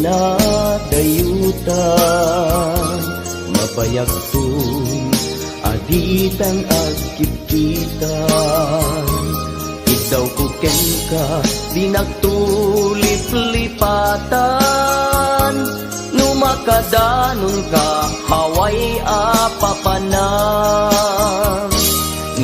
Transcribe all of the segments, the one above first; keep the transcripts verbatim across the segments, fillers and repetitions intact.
Nadayutan, mabayagton a ditan agkitkitan. Iddawko kenka, dinakto liplipatan. No makadanonka, hawaay a papanan.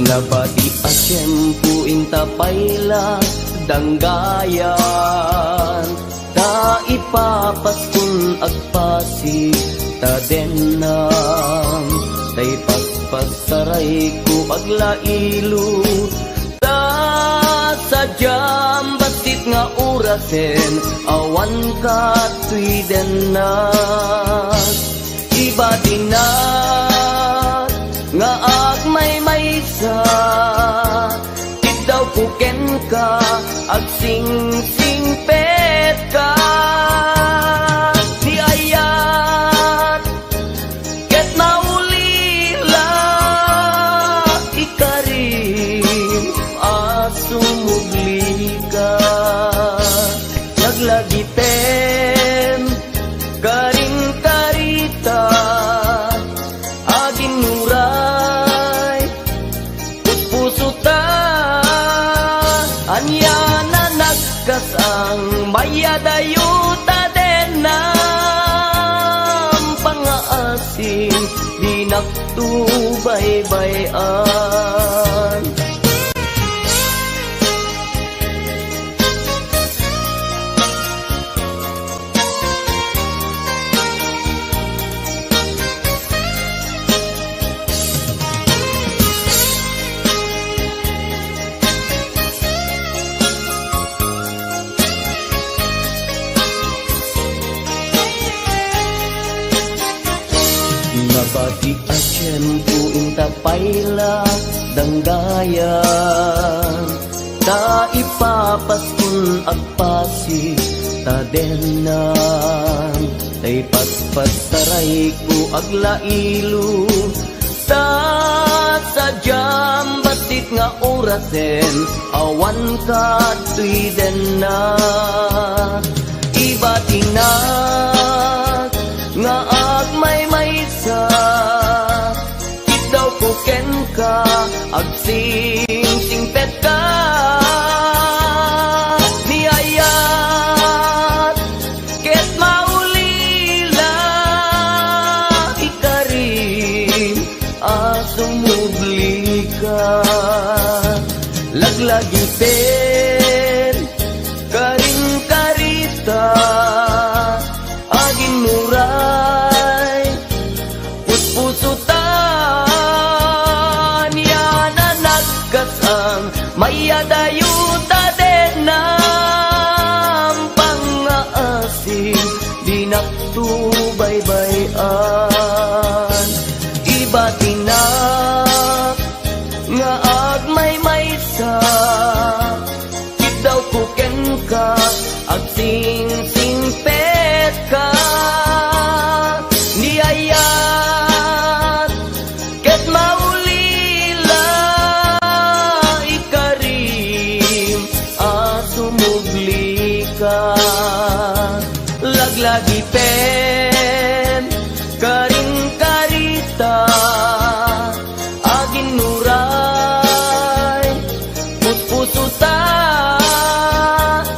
Nabati a tiempo inta pay la danggayan. Ta ipapaskon agpasig ta dennam, ta ipaspasarayko aglailo. Ta sadiam bassit nga orasen, awan katoy dennak. Ibatinak nga agmaymaysa, iddawko kenka, agsingsingpetka. Ni ayat ket maulila, ikarim a sumublika. Laglagipem, karim karita, aginnuray, puspuso ta. Ania na nagkasang, mayadayo ta dennam pangngaasim, dinakto baybay-an. Nabati a tiempo inta pay la danggayan. Ta ipapaskon agpasig ta dennam, ta ipaspasarayko aglailo. Ta sadiam bassit nga orasen, awan katoy dennak. Ibatinak nga agmaymaysa, iddawko kenka, agsingsingpetka. Ni ayat ket maulila, ikarim a sumublika. Laglagipen, karim karita, aginnuray, puspuso ta. Ania na nagkasang, mayadayo ta dennam pangngaasim, dinakto baybay-an. Ibatinak nga agmaymaysa, iddawko kenka, agsingsingpetka. Ni ayat ket maulila, ikarim a sumublika. Laglagipen, karim karita, aginnuray, puspuso ta.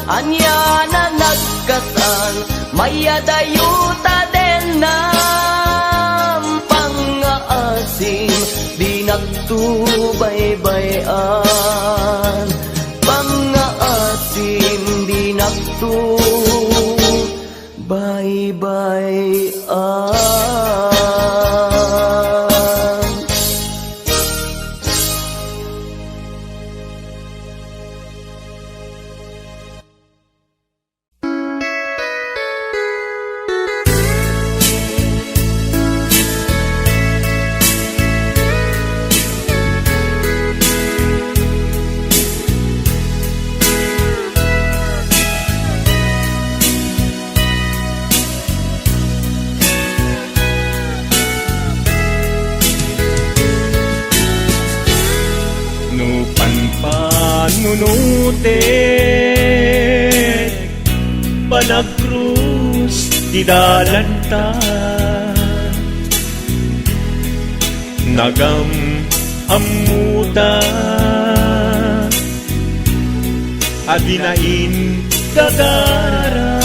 Ania na nagkasang, mayadayo ta dennam pangngaasim, dinakto baybay-an. Pangngaasim, dinakto baybay-an. No panpanunotek, panagrurutek, ti dalanta. Nagam-ammota a dina inggagara.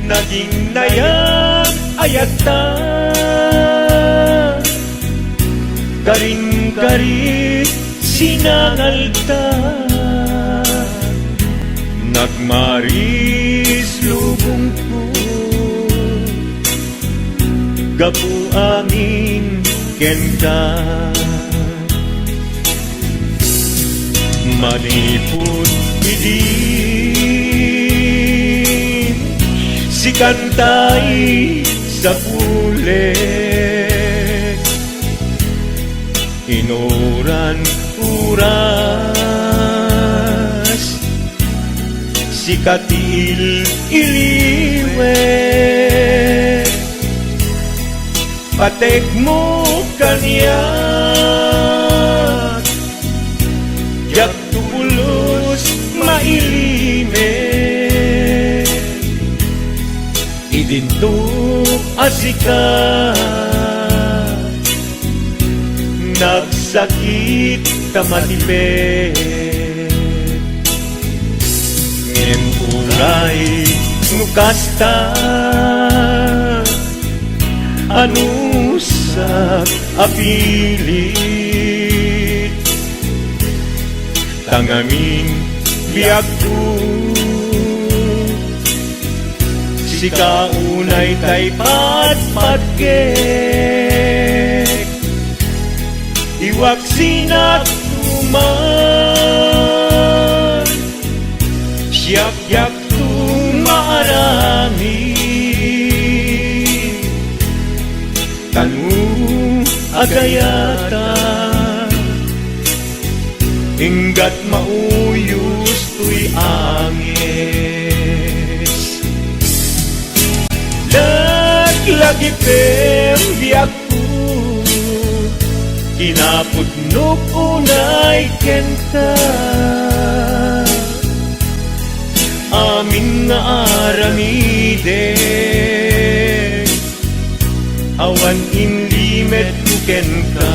Naging nayag-ayatta. Karin-karit sinangalta. Nagmaris lubongko gapu amin kenka. Manipud idin, sikantay sapulek. Inuran oras, sika ti il-iliwek. Patekmo kaniak, diak to pulos mailimek. Idinto a sika, nagsakit ta matipek. Ngem uray no kasta, anusak a pilit. Ta ngamin biagko, sika unay tay patpatkek. Iwaksinak man, siak diakto maaramid. Kano agayata, inggat mauyos toy anges. Laglagipem biagko, kinapudnok unay kenka. Amin nga aramidek, awan inlimetko kenka.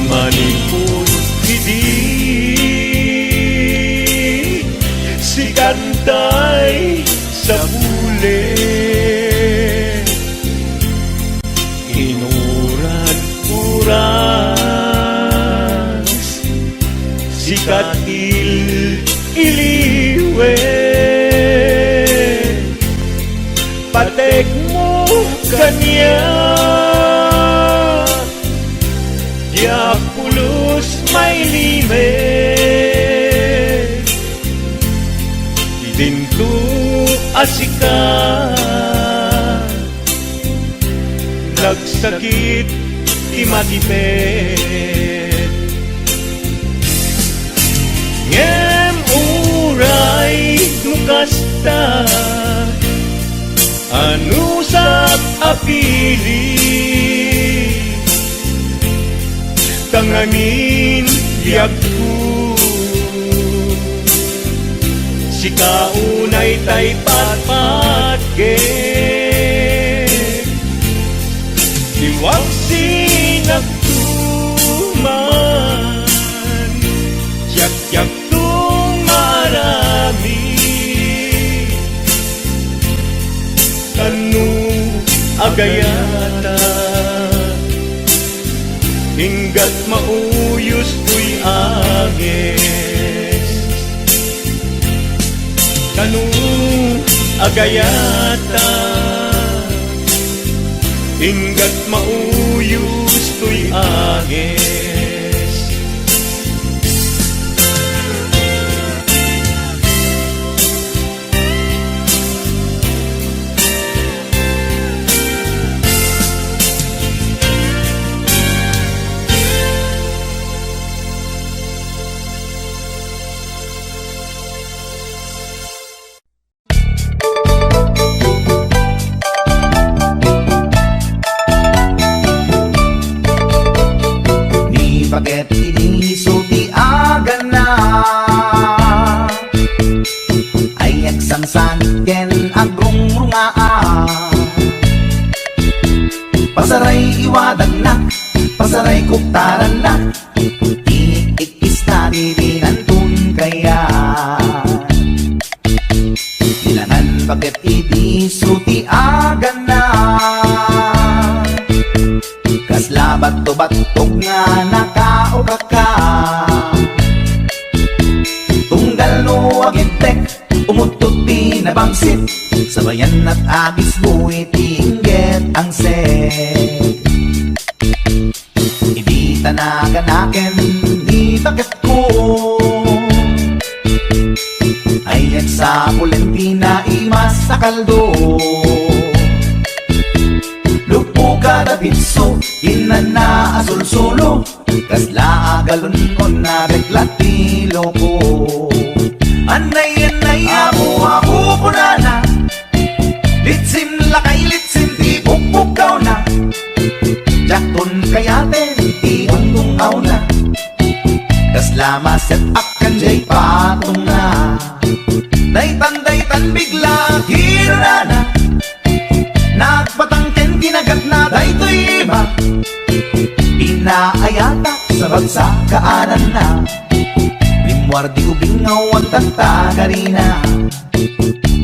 Manipud idi, sikantay sapulek. Inuran oras, sikat il-iliwek. Patekmo kaniak, diak pulos mailimek. Idinto a sika, nagsakit ti matipek. Ngem uray no kasta, anusak a pilit. Ta ngamin biagko, sika unay tay patpatkek. Iwaksinakto man, siak diakto maaramid. Kano agayata, inggat mauyos toy anges. Kano agayata, inggat mauyos toy anges. Wadagnak, pasaray kuktarannak, ikikkista ti dinanton kayat. Bilangan paket idi su ti agana. Kasla batto-battog nga nakaukaka. Tunggal no agibtek, umuttot ti nabangsit. Sabayan at agisbo iti inggit angsit. Idi ta naganaken ni baketko, ay agsapulen ti naimas a kaldo. Luppo kada pitso, innanna a sulsulo, kasla a galon-on a beklat ti loko. Annay, annay, amo, amo, kunana. Litsin lakay, litsin ti pukpukkawna. Diakton kayaten ti ungtung-awna. Kasla maset-ak ken jay patongna. Daytan, daytan bigla kinunana. Nagpatang ken kinagatna daytoy ima. Pinaayatak sa bagsa kaananna. Rimmuar di ubing nga awan tagtagarina.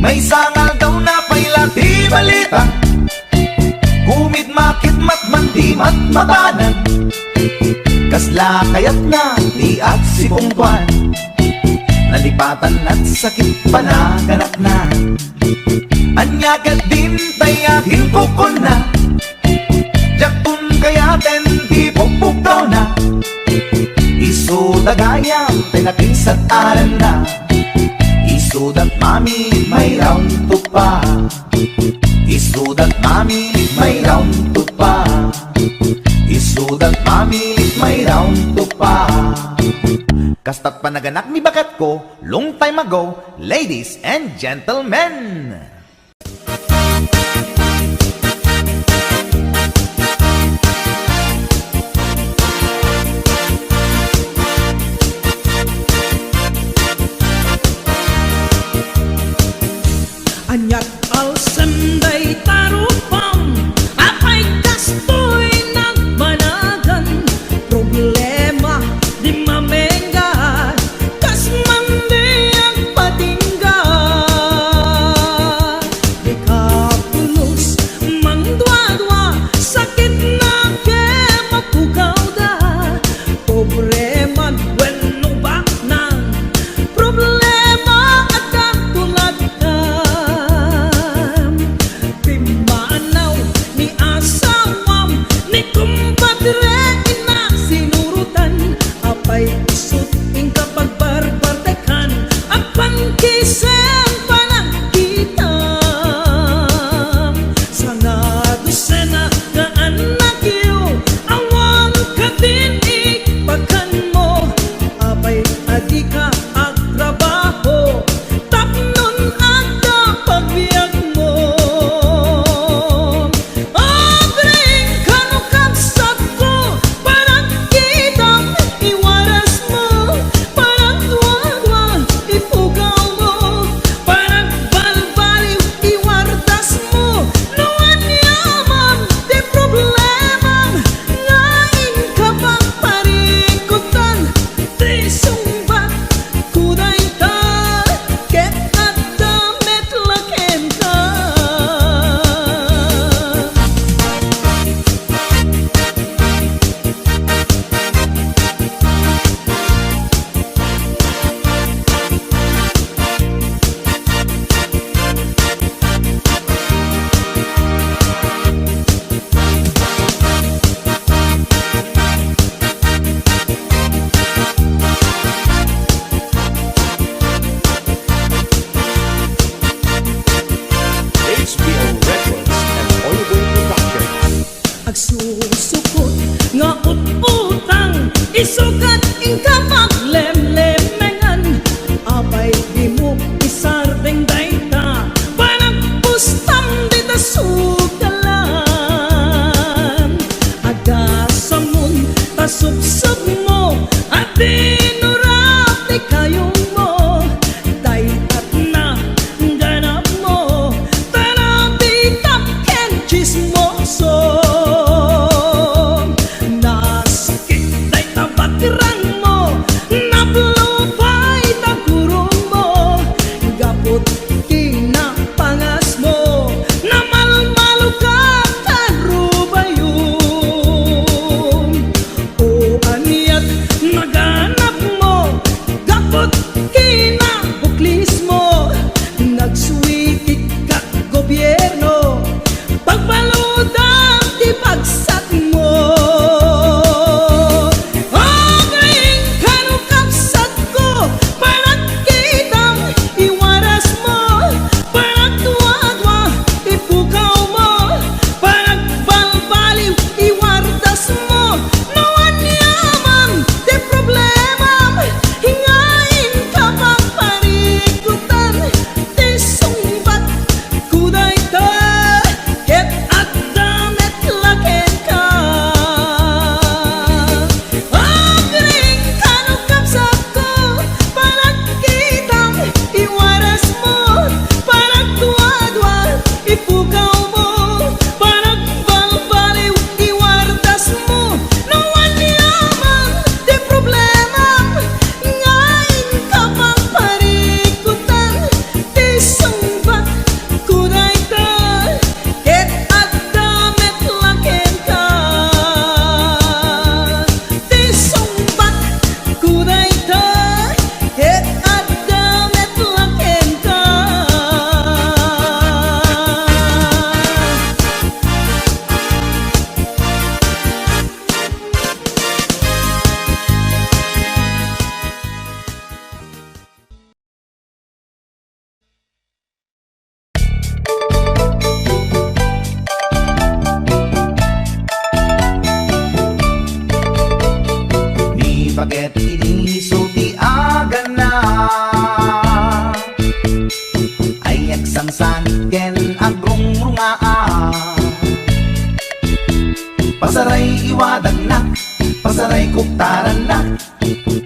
Maysa nga aldaw napay la ti balita. Kumidmakit matman ti matmatanan. Kasla kayatna ti agsipungtoan. Nalipatan at sakit panaganakna. Ania ket dintay a ginkukunna. Diakton kayaten ti pukpukkawna. Isu da gayam ti nakinsat-aranna. Isu da mami may round to pa. Isu da mami may round to pa. Isu da mami may round to pa. Kastat panaganak ni baketko, long time ago, ladies and gentlemen. Aniat alsem dayta rupam, apay kastoy nagmanagan, problema di mamengga, kas man di agpatingga. Di kapulos, mangduadua, sakit na ket mapugawda. Pobre man wenno baknang, problema adda tulad kam. Pimmanaw ni asawam, ni kumpadre, innak sinurotan, apay isut' inka pagbarbartekan, agpangkisen panagkitam. Sangadusena nga annakyo, awan kadin ipakanmo, apay adika agtrabaho, tapnon adda pagbiagmo. Agring kano kabsatko, panagkitam iwarasmo, panagduadua ipugawmo, panagbalbaliw iwartasmo, no aniaman ti problemam nga inka pagparikutan, ti sungbat ko dayta ket adda met la kenka. H B O Records and Oliver Production. Agsusukot nga ut-utang, isukat inka paglemlemengan. Apay dimo isardeng dayta, panagpustam dita sukalan. Agasamon ta supsupmo, a dinurap ti kayongmo, dayta na ganapmo, tara bitak ken tsismoso. Pasaray iwadagnak, pasaray kuktarannak,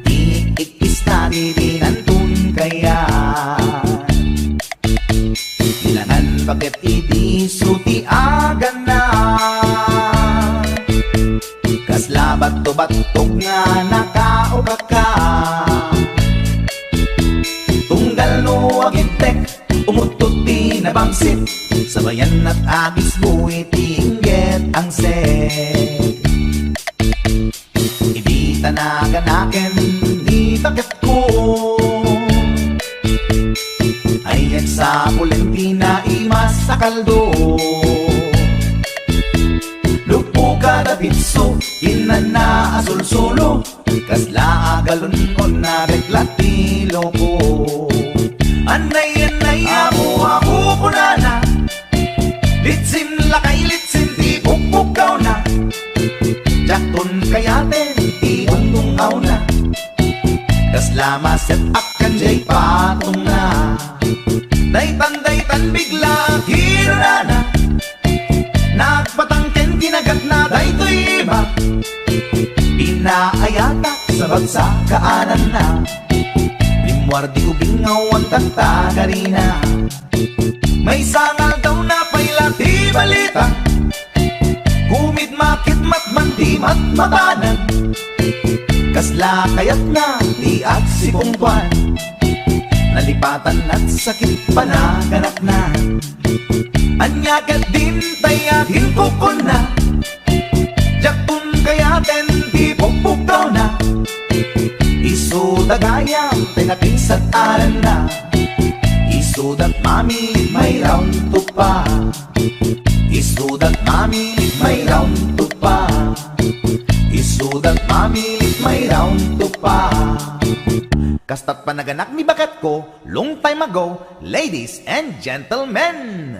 ti ikkis na ti dinanton kayat. Kailangan paket idi su ti agana. Kasla batto-battog nga nakaukaka. Tunggal no agibtek, umuttot ti nabangsit. Sabayan at agisbo iti inggit angset. Idi ta naganaken ni baketko, ay agsapulen ti naimas a kaldo. Luppo kada pitso, innanna a sulsulo, kasla a galon-on a beklat ti loko. Annay, annay, apo, apo, kunana, litsin lakay, litsin ti pukpukawna. Diakton kayaten ti ungtungawna. Kasla maset-ak ken jay patongna. Daytan, daytan bigla kinunana. Nagpatang ken kinagatna daytoy ima. Pinaayatak sa bagsakaananna. Rimmuar di ubing nga awan tagtagarina. Maysa nga aldaw napay la ti balita. Kumidmakit matman ti matmatanan. Kasla kayatna ti agsipungtoan. Nalipatan at sakit panaganakna. Ania ket dintay a kinkukunna. Diakton kayaten ti pukpukawna. Isuda gayam ti napinsat aranna. Isuda mami, may round two pa. Isuda mami, may round two pa. Isuda mami, may round two pa. Kastat panaganak ni baketko, long time ago, ladies and gentlemen.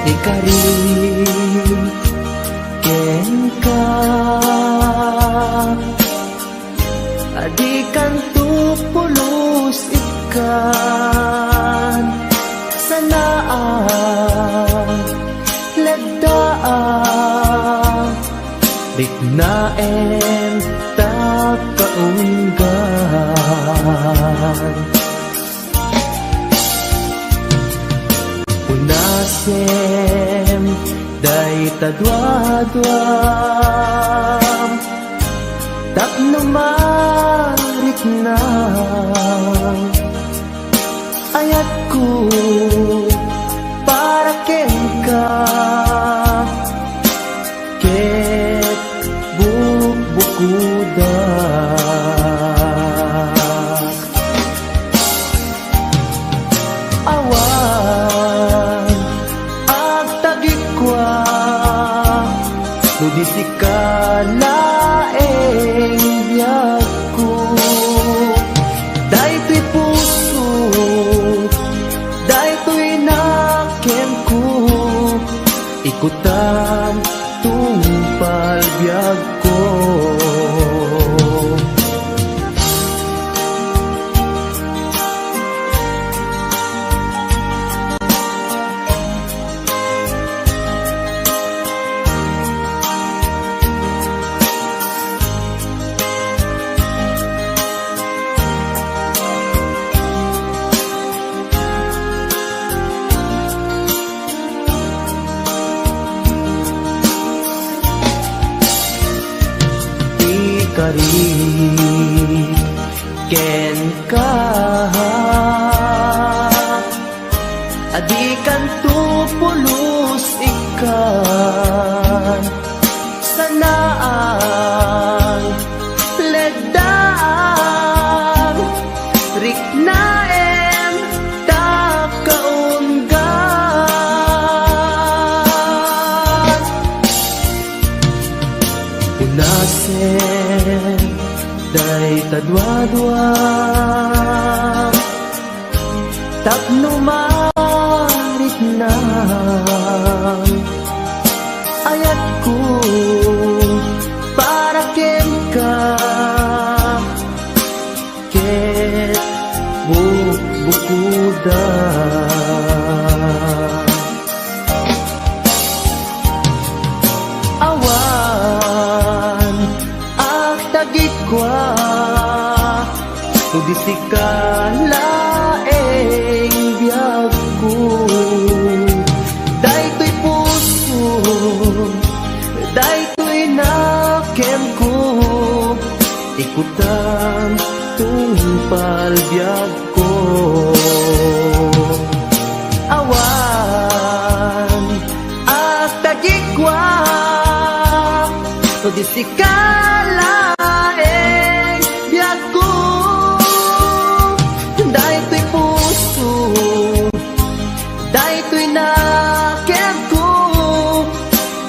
Ikari kenka. Adikanto pulos ikkan sanaak, leddaak, riknaem ta kaunggan. Unasem dayta duaduam tapno marikna. Ayatko para kenka ket bukbukodak. Awan agtagikua no di sika laeng biagko. Daytoy puso, daytoy nakemko, ikutan tungpal biagko. Ikari kenka, adikanto pulos ikkan sanaak, leddaak, riknaem ta kaunggan. Unasem dayta duaduam tapno mariknam. Ayatko Sika laeng biagko, daytoy puso, daytoy nakemko, ikutam tungpal biagko. Awan agtagikua, no di sika laeng biagko. Daytoy puso, daytoy nakemko,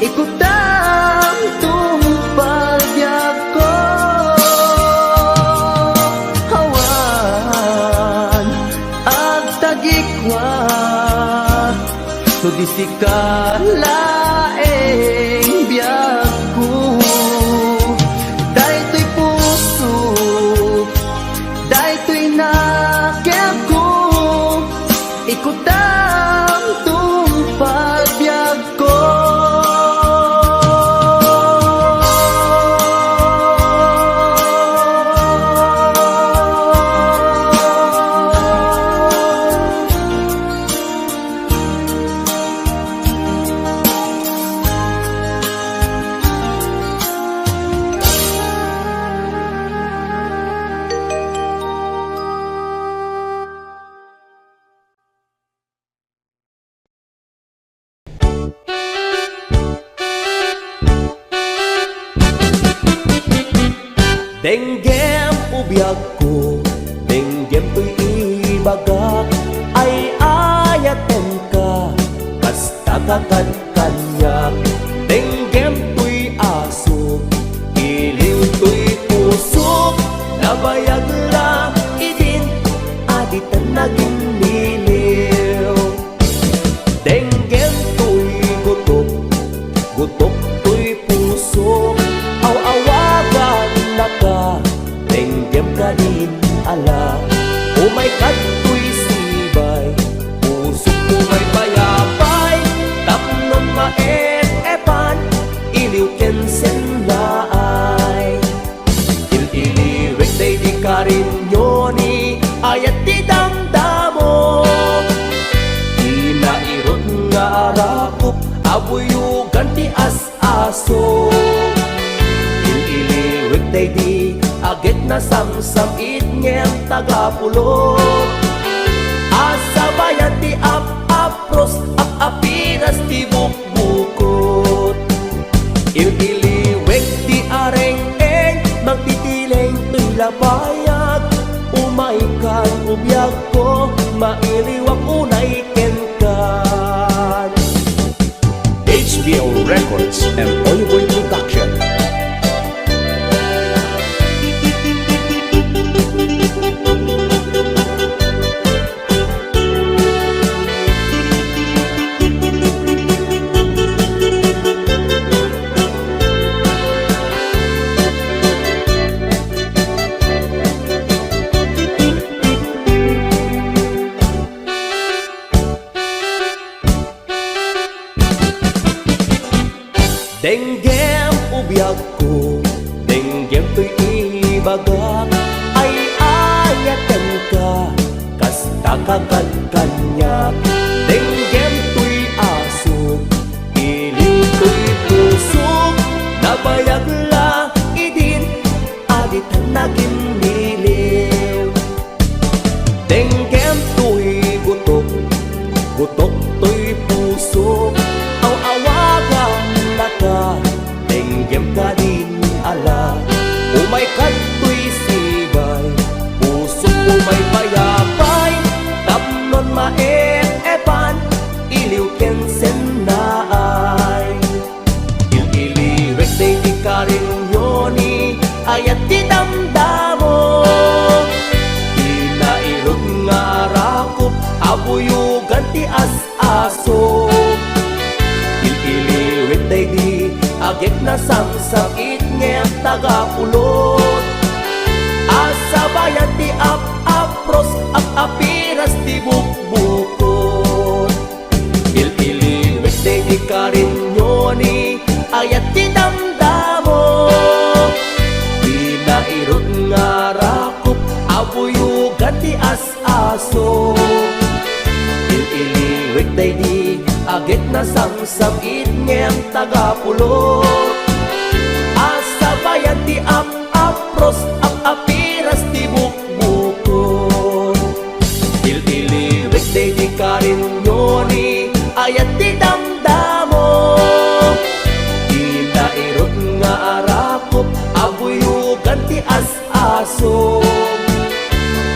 ikutam tungpal biagko. Awan agtagikua, no di sika laeng biagko. Daytoy puso, daytoy nakemko, ikutam tungpal biagko. Denggem, o biagko, denggem toy ibagak, ay-ayatenka, kasta ka kad kaniak. Denggem toy asuk, iliw toy pusok, nabayag la idin, a ditan nagimmiliw. Denggem toy gutok, gutok toy pusok, aw-awagannaka, denggem kadin ala. Umay kadtoy sibay, pusok, umay payapay, tapnon maep-epan, iliw ken sennaay. Il-iliwek daydi karinyo ni ayat ti damdamo. Ti nairut nga arakup a buyogan ti as-aso. Il-iliwek daydi aget nasamsam-it ngem tagapulot. Asabayan ti ap-apros, ap-apiras ti buk- bukot. Il-iliwek ti areng-eng, mangtitileng toy labayag. Umaykan, o biagko, mailiwak unay kenkan. H B O Records and Oyoboy Production. Denggem, o biagko, denggem toy ibagak, ay-ayatenka, kasta ka kad kaniak. Denggem toy asuk, iliw toy pusok, nabayag la idin, a ditan nagimmiliw. Denggem toy gutok, gutok toy pusok, aw-awagannaka, denggem kadin ala. Umay kadtoy sibay, pusok, umay payapay, tapnon maep-epan, iliw ken sennaay. Il-iliwek daydi karinyo ni ayat ti damdamo. Ti nairut nga arakup a buyogan ti as-aso. Il-iliwek daydi aget nasamsam-it ngem tagapulot. Asabayan ti ap-apros, ap-apiras ti bukbukot. Il-iliwek daydi karinyo ni ayat ti damdamo. Ti nairut nga rakup a buyo Nasamsam-it ngem tagapulot. Asabayan ti ap-apros, ap-apiras ti bukbukot. Il-iliwek daydi karinyo ni ayat ti damdamo. Ti nairut nga arakop, abuyogan ti as-aso.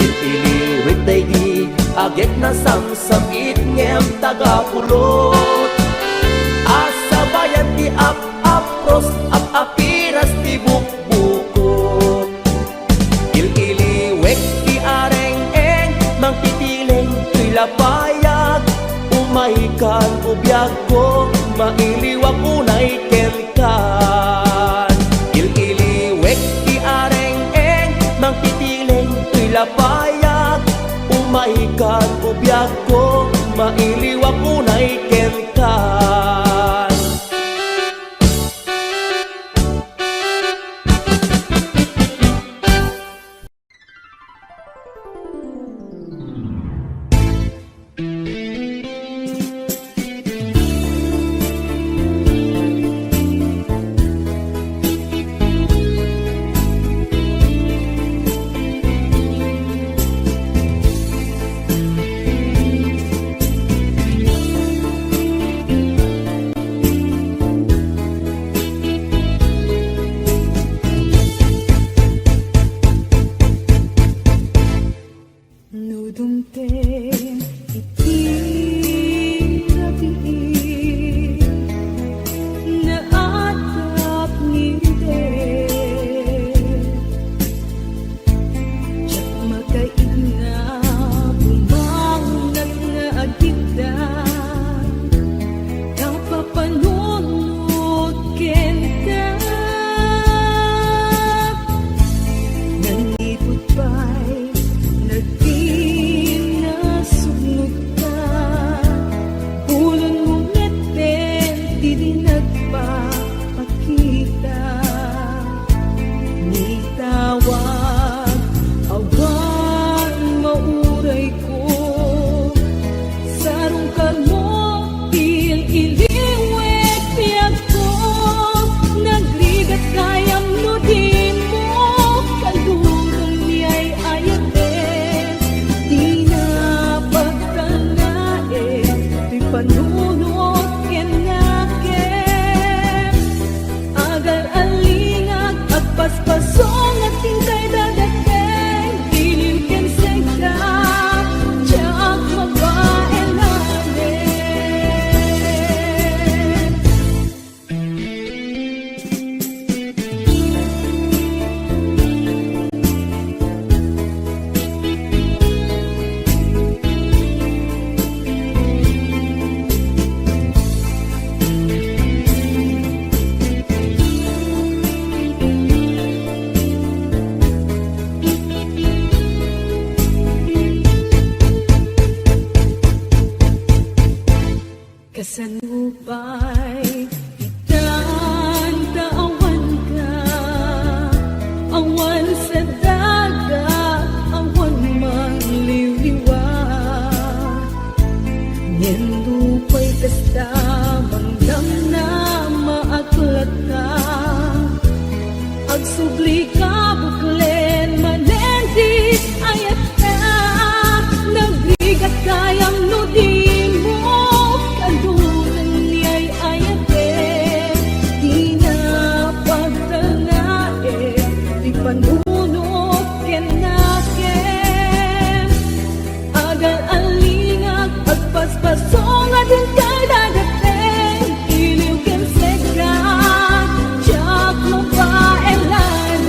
Il-iliwek daydi agek nasamsam-it ngem tagapulot. Asabayan ti ap-apros, ap-apiras ti bukbukot. Il-iliwek ti areng-eng, mangtitileng toy lapayag. Umaykan, ubiagko, mailiwak unay kenkan. Il-iliwek ti areng-eng, mangtitileng toy lapayag. Umaykan, ubiagko, mailiwak unay kenkan. No dumteng iti rabii, naatap ngirdem. Diak makaigna, bumangonnak nga agidda, napapanunot kenka. Nangiput pay, nagkinasugnotka, ulonmo metten ti di nagpapakita. Nitawag, awan maurayko. Sarungkarmo ti il-iliwek ti agko. Nagrigat gayam no dimo kaluron ni ay-ayaten. Dina pagtalnaen ti panunot ken nakem. Agal-alingak, agpaspasongak, ti inkay dadateng, iliw ken sengka, diak mabaelan. Kasano pay itan ta awanka, awan sa daga, awan mangliwliwa. Ngem nupay kasta, mangdamnama a tulata. Agsubli ka, buklen manen ti ayatka. Nagrigat gayam no dimo kaluron ni ay-ayaten. Dina pagtalnaen ti panunot ken nakem. Agal-alingak, agpaspasongak, inkay dadateng, iliw ken sengka, diak mabaelan.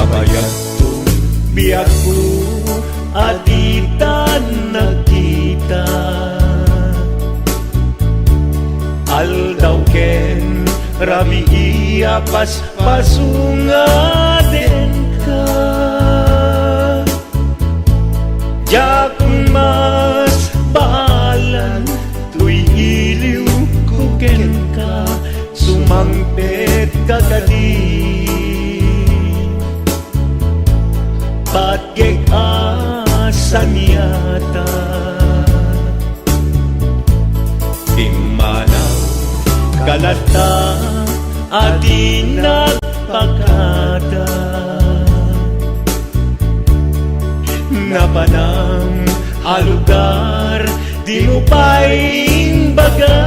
Bayagto biagko a ditan nagkita. Aldaw ken rabii a paspaso nga denka. Diak masbaalan toy iliwko kenka, sumangpetka kadi. Patgek a saniata. Pimmanaw ka latta a di nagpakada. Napanam a lugar, dimo pay imbaga.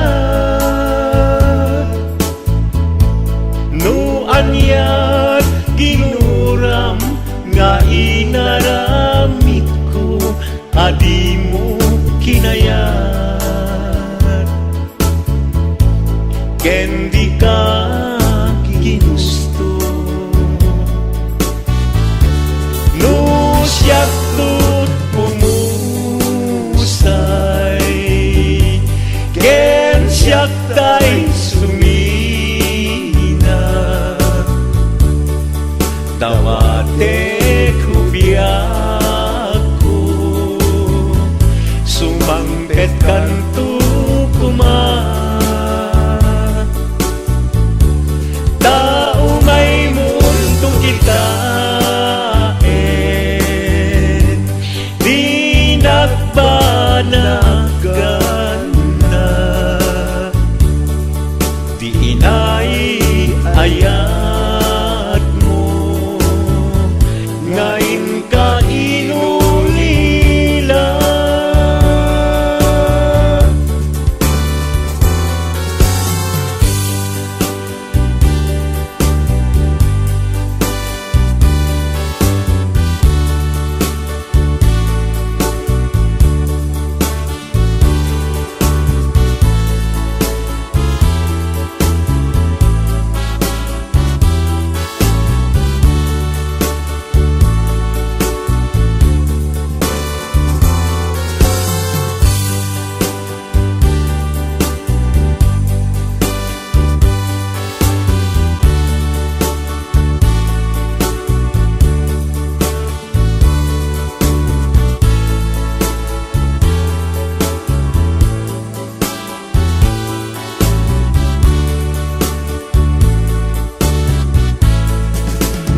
No aniat ginuram nga inaramidko a dimo kinayat, ken dika ginusto. No siakto umusay, ken siak tay sumina, dawatek biagko, sumangpetkanto koma. Ta umaymonto kitaen, di nagbanagana. Ti inay-ayatmo nga inka inulila.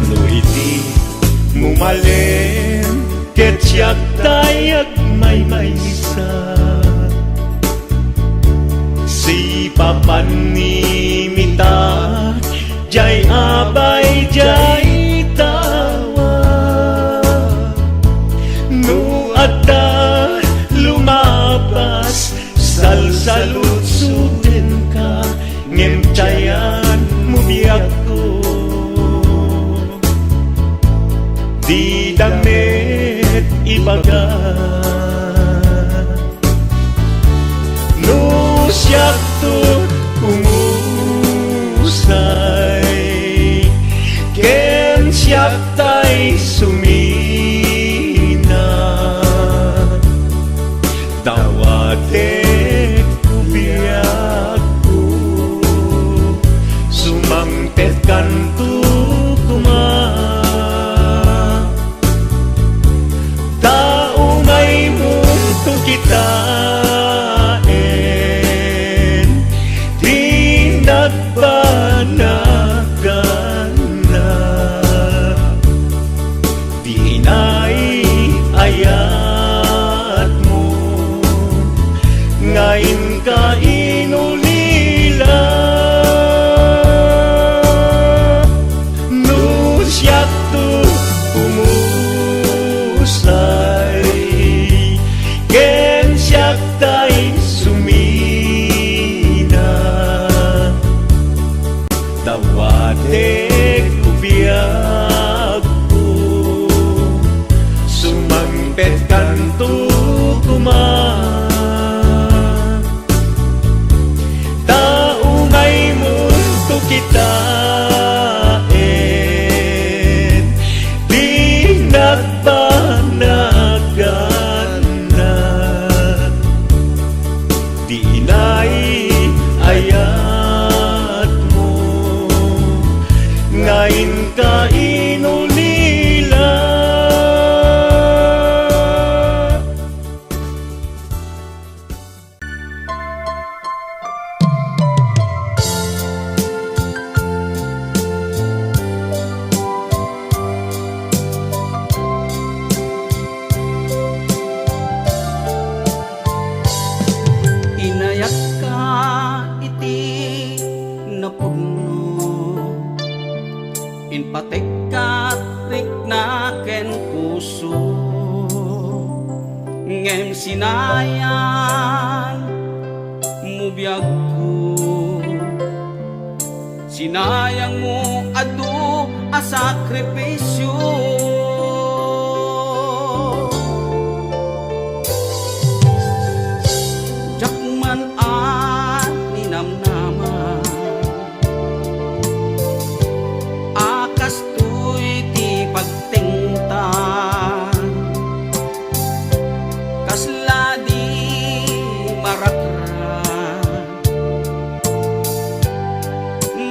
No idi mo malem ket siak tay agmaymaysa, sipapan ni mita jay abay jay tawa. No adda lumabas, salsaludsodenka, ngem tiayan mo biagko. Dida met ibaga. No siakto umusay, ken siak tay sumina, dawatek biagko, sumangpetkanto koma. Ta umaymonto kitaen, di nagbanagana. na ken puso, ngem sinayang mo biagko. Sinayang mo adu a sakripisio. Diak man a ninamnama a kastoy ti pagtengta. Kasla di marakrak.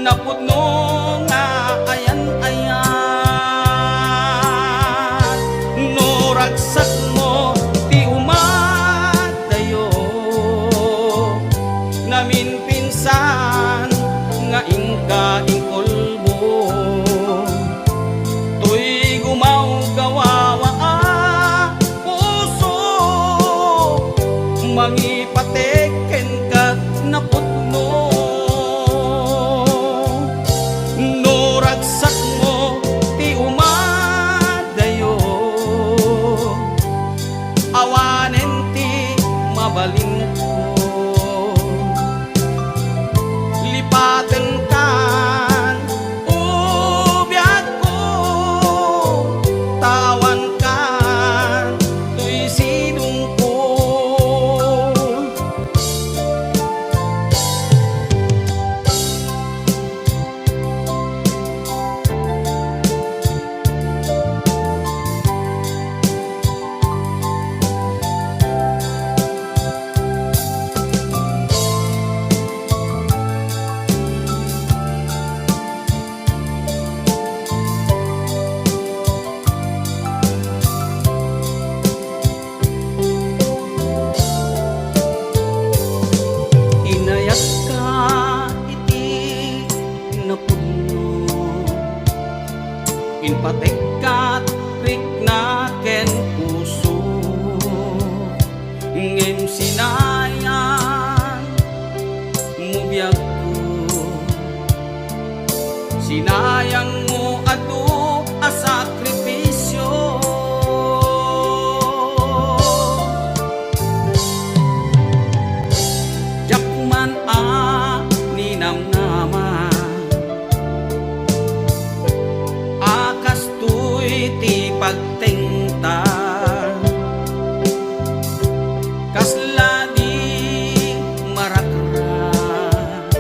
Napudno nga ayan-ayat no ragsakmo ti umadayo. Naminpinsan nga inka inkulbo. Toy gumawgawawa a puso, mangipatek kenka napudno. No ragsakmo ti umadayo, awanen ti mabalinko. Lipatenkan, o biagko, tawankan toy sidongko. Inayatka iti napudno, inpatekkat rikna ken puso, ngem sinayang mo biagko. Sinayang mo adu a sakripisio. Diak man a ninamnama a kastoy ti pagtengta. Kasla di marakrak.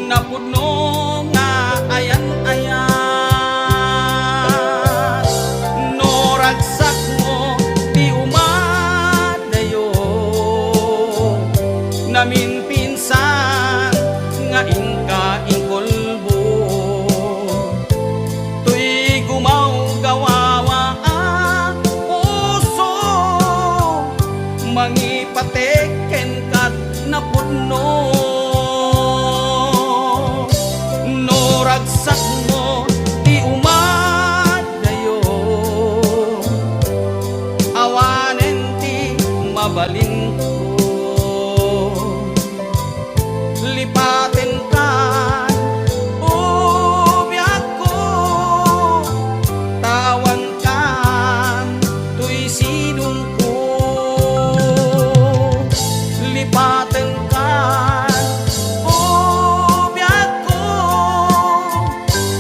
Napudno nga ayan-ayat no ragsakmo ti umadayo. Naminpinsan nga inka inkulbo. Toy gumawgawawa a puso, mangipatek kenka napudno. No ragsakmo ti umadayo, awanen ti mabalinko. Lipatenkan, o biagko, tawankan toy sidongko. Lipatenkan, o biagko,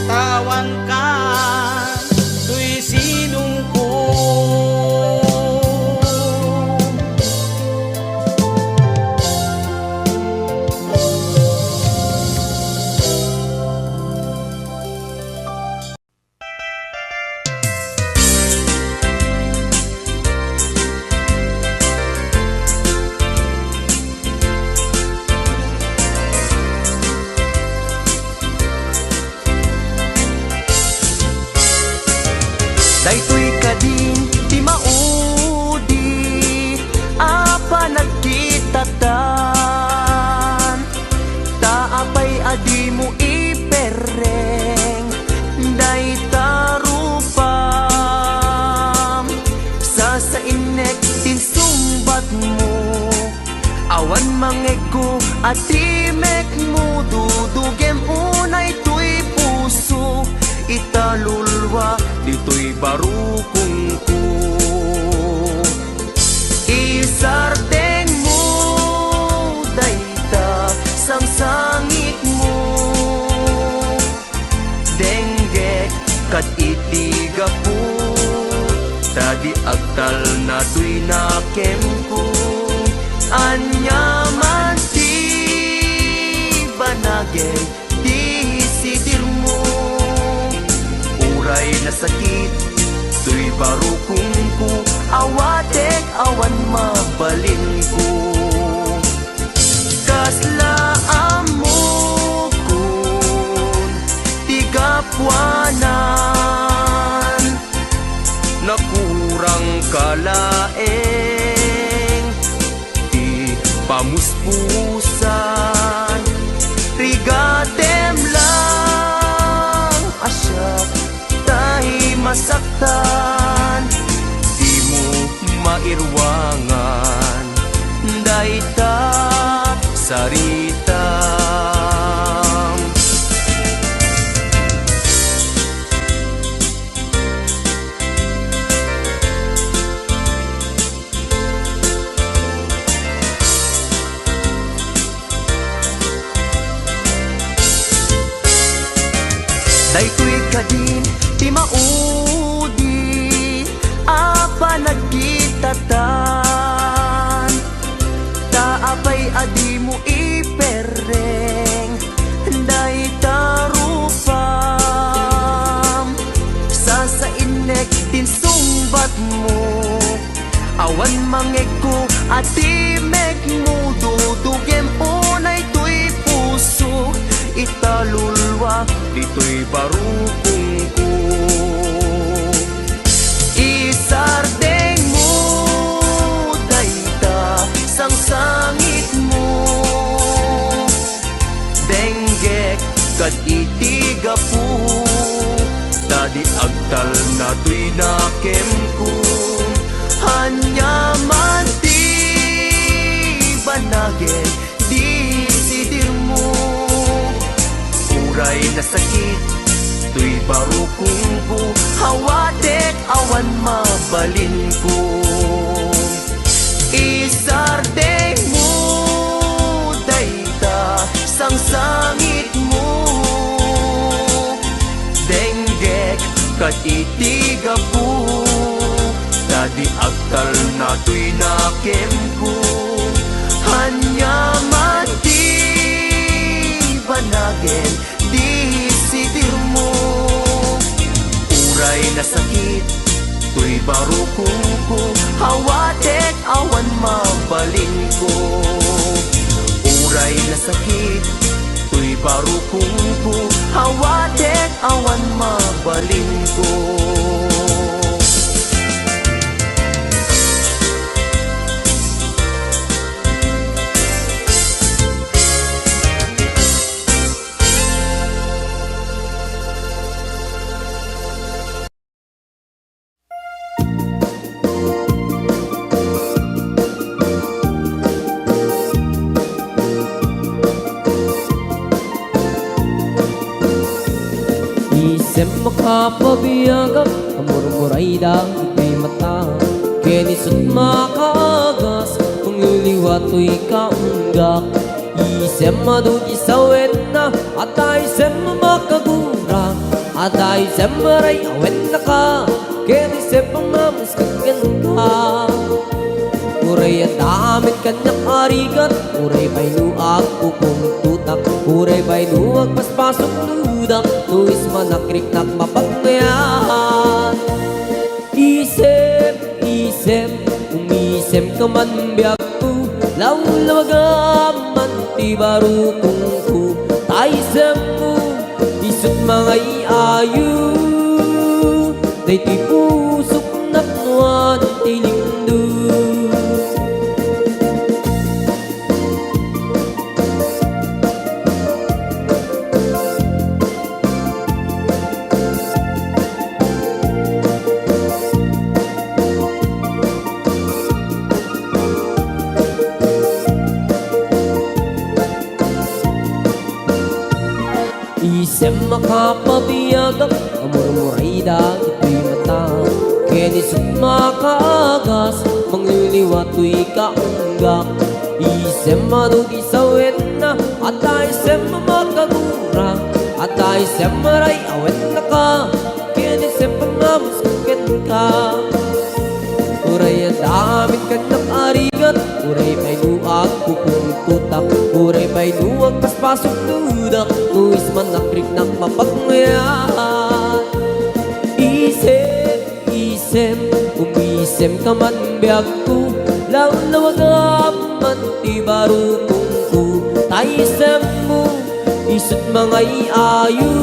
tawankan toy sidongko. Daytoy kadin ti maudi a panagkitatan, ta apay a dimo iperreng dayta rupam? Sasainnek ti insungbatmo. Awan mangeggo a timekmo, dudugem unay toy puso, italulwa ditoy barukongko. Isardengmo dayta sangsangitmo. Denggek kad iti gapu, ta di agtalna toy nakemko. Aniaman ti banagen ti sidirmo. Uray nasakit toy barukongko, awatek awan mabalinko. Kasla ammokon ti gapuanan, nakurang ka laeng ti pamuspusan. Rigatem lang a siak tay masaktan, dimo mairuangan dayta saritam. Daytoy kadin ti maudi a panagkitatan, ta apay a dimo iperreng dayta rupam? Sasainnek ti insungbatmo. Awan mangegko a timekmo, dudugem unay toy pusok, italulwa ditoy barukongko. Isardengmo dayta sangsangitmo. Denggek kad iti gapu, ta di agtalna toy nakemko. Aniaman ti banagen ti sidirmo. Uray nasakit toy barukongko, awatek awan mabalinko. Isardengmo dayta sangsangitmo. Denggek kad iti gapu, ta di agtalna toy nakemko. Aniaman ti banagen ti sidirmo. Uray nasakit toy barukongko, awatek awan mabalinko. Uray nasakit toy barukongko, awatek awan mabalinko. Isem a kapabiagak, amurmuray dagiti mata, ken isut' makaagas, mangliwliwa toy kaunggak. Isem adu ti sawenna, adda isem a makagura, adda isem a ray-awen daka, ken isem a mamusket kenka. Uray adda amin kaniak a rigat, uray pay no agpupungtotak, uray pay no agpaspasok no udak, no ismanak riknak mapagnayan. Isem, isem, umisemka man biagko, lawlawagam man ti barukongko, ta isemmo, isut' mangay-ayo, daytoy pusok napnoan ti lindo. Isem a kapabiagak, dagitoy mata, ken isut' makaagas, mangliliwa toy kaunggak. Isem mano ti sawenna, adda isem makagura, adda isem maray-awen ka, ken isem pangabus kenka. Uray adda amin kennak a rigat, uray pay no agpupungtotak, uray pay no agpaspasok dudak, no isman nakriknak mapagmayat. Isem, isem, umisem ka man biagko, lawlawagam man ti barukongko, ta isemmo, isut' mangay-ayo,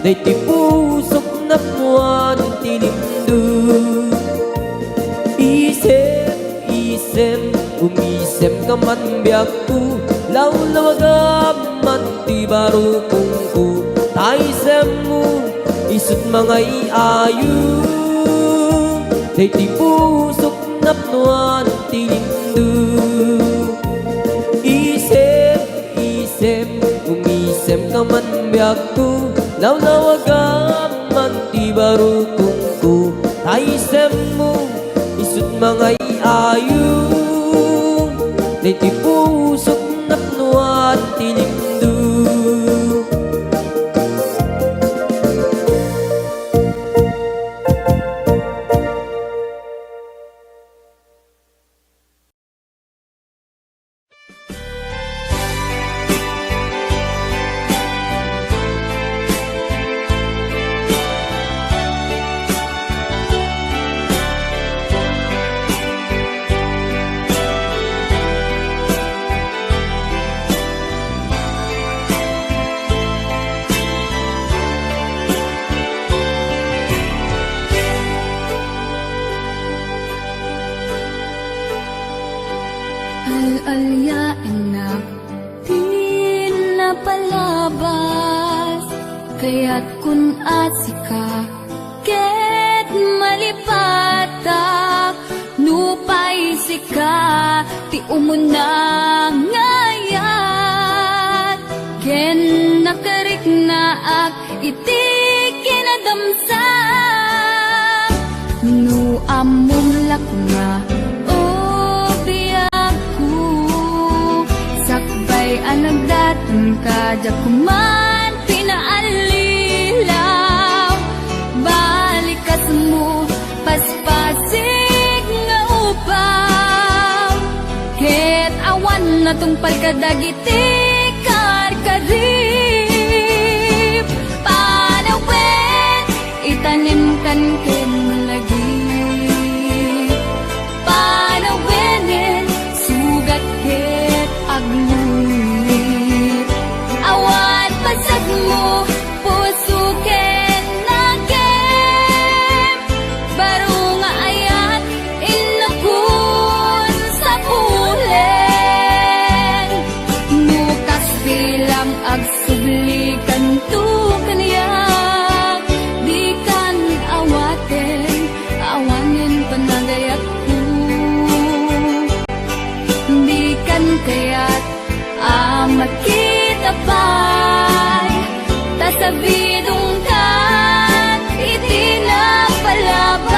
daytoy pusok napnoan ti limdo. Isem, isem, umisem ka man biagko, lawlawagam man ti barukongko, ta isemmo, isut' mangay-ayo, daytoy pusok napnoan ti limdo. Isem, isem, umisem ka man biagko, lawlawagam man ti barukongko, ta isemmo, isut' mangay-ayo, daytoy pusok napnoan ti limdo. Al-aliaennak ti napalabas, kayatkon a sika ket malipatak, nupay sika ti umuna nga ayat, ken nakariknaak iti kinadamsa. No ammom la koma, o biagko, sakbay a nagdaton ka, diak man pinaallilaw. Balikasmo, paspasig nga upaw, ket awan natungpal kadagiti karkarib. Panawen, itanemkan ken lagip. Panawenen, sugat ket aglulip. Awan pasekmo, puso ken nakem. Baro nga ayat, innakon sapulen. No kas bilang agsubli kanto kaniak, dikan awaten, awanen panagayatko. Dikan kayat a makita pay, ta sabidongkan iti napalabas.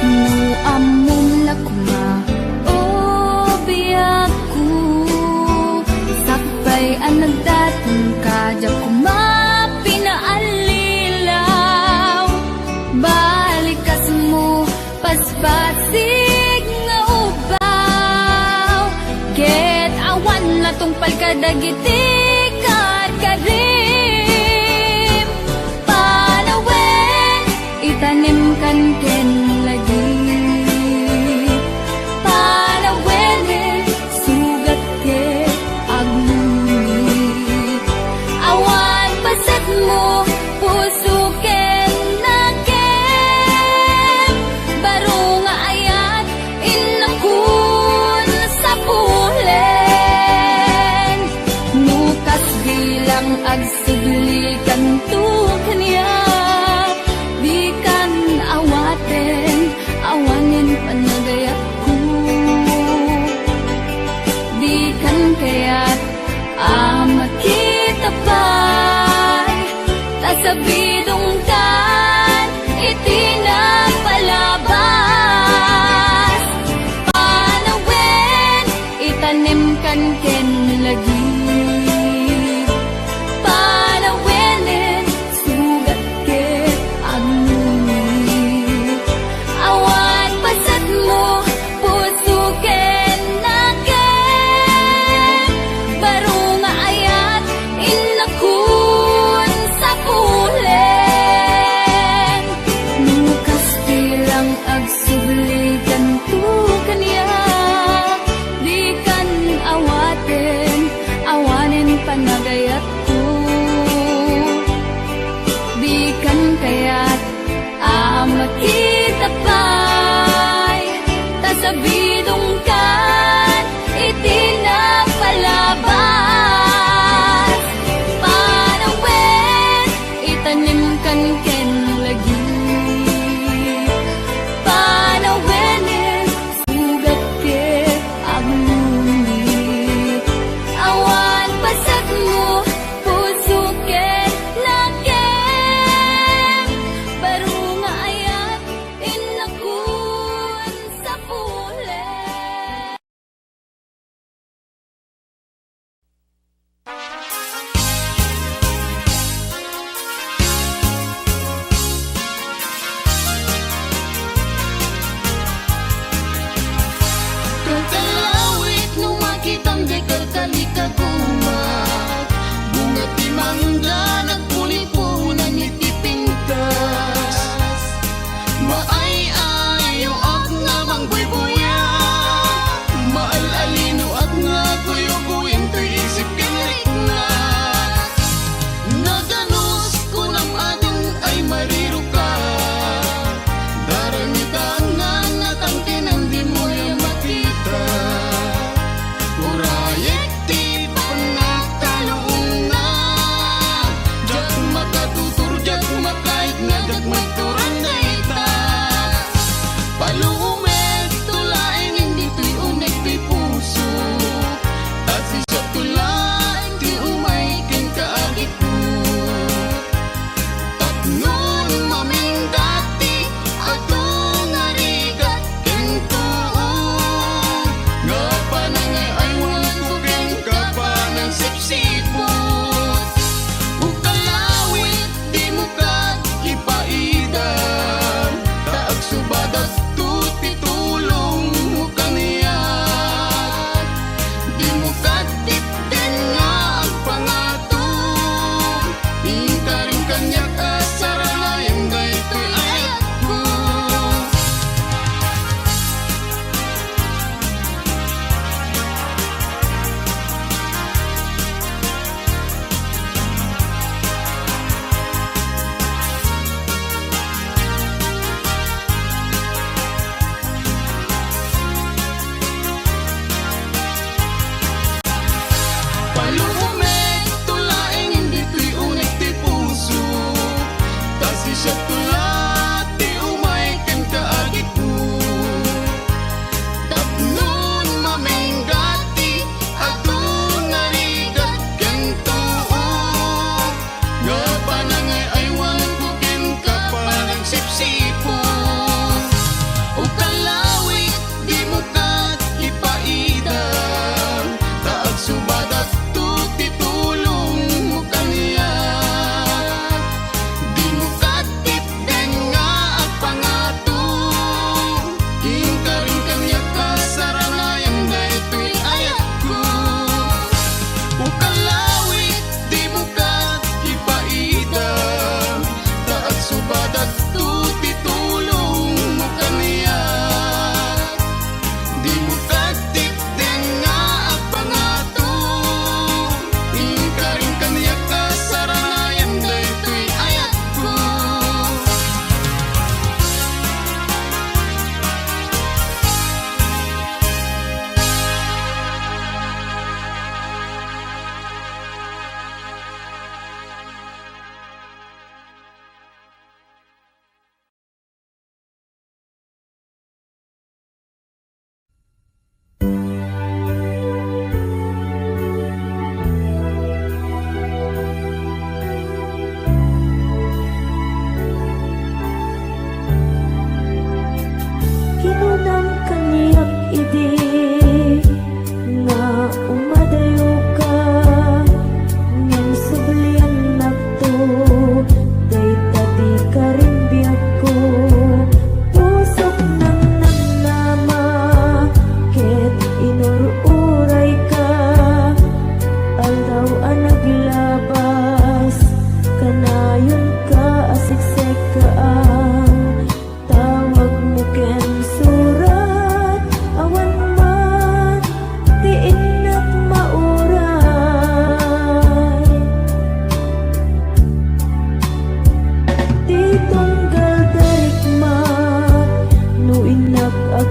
No ammom la koma, o biagko, sakbay a nagdaton ka, diak koma pinaallilaw. Balikasmo, paspasig nga ubaw, ket awan natungpal kadagiti karkarim. Panawen, itanemkan ken lagip. Panawenen, sugat ket aglulip. Awan pasekmo, puso ket Bidongkan iti napalabas, panawen, itanemkan ken lagip, panawenen, sugat ket agni. Awan pasetmo, puso ken nakem, baro nga ayat, innakon sapulen. No kasti lang agsubli kanto kaniak, dikan awaten, awanen panagayatko. Dikan kayat a makita pay, ta sabidongkan iti napalabas. Panawen, itanemkan ken lagip, panawenen, sugat ket agni. Awan pasetmo, puso ken nakem, baro nga ayat, innakon sapulen. Kalkalawit no makitam, dagay kalkali kaguma. Bunga ti mangga, nagpunipunan iti pintas. Maay-ayoak nga mangbuybuya, maal-alinoak nga guyuguyen toy isip ken riknak. Naganus, kunam a dun ay mariroka, darang ita nga natangkenan dimo a makita. Urayek ti pannakaluomna, diak makatutur, diak makaikna, diak maituran dayta. Palumek to laeng ditoy unek ti puso, ta siak to laeng ti umay kenka, agikko. Tapno maminggat ti adu nga rigat ken too, nga panangay-aywanko kenka panangsipsiput. O kalawit, dimo ket ipaidam, ta agsubadatto ti tulongmo kaniak. Dimo ket itden nga agpangato, inkarin kaniak a saranayan daytoy ayatko. Palumek to laeng ditoy unek ti puso, ta siak to la ti umay kenka, agikko. Tapno maminggat ti adu nga rigat ken too, nga panangay-aywanko kenka panangsipsiput. O kalawit, dimo ket ipaidam, ta agsubadatto ti tulongmo kaniak. Dimo ket itden nga agpangato, inkarin kaniak a saranayan daytoy ayatko. O kalawit, dimo ket ipaidam, ta agsubadatto ti tulongmo kaniak. Dimo ket itden nga agpangato, inkarin kaniak a saranayan daytoy ayatko.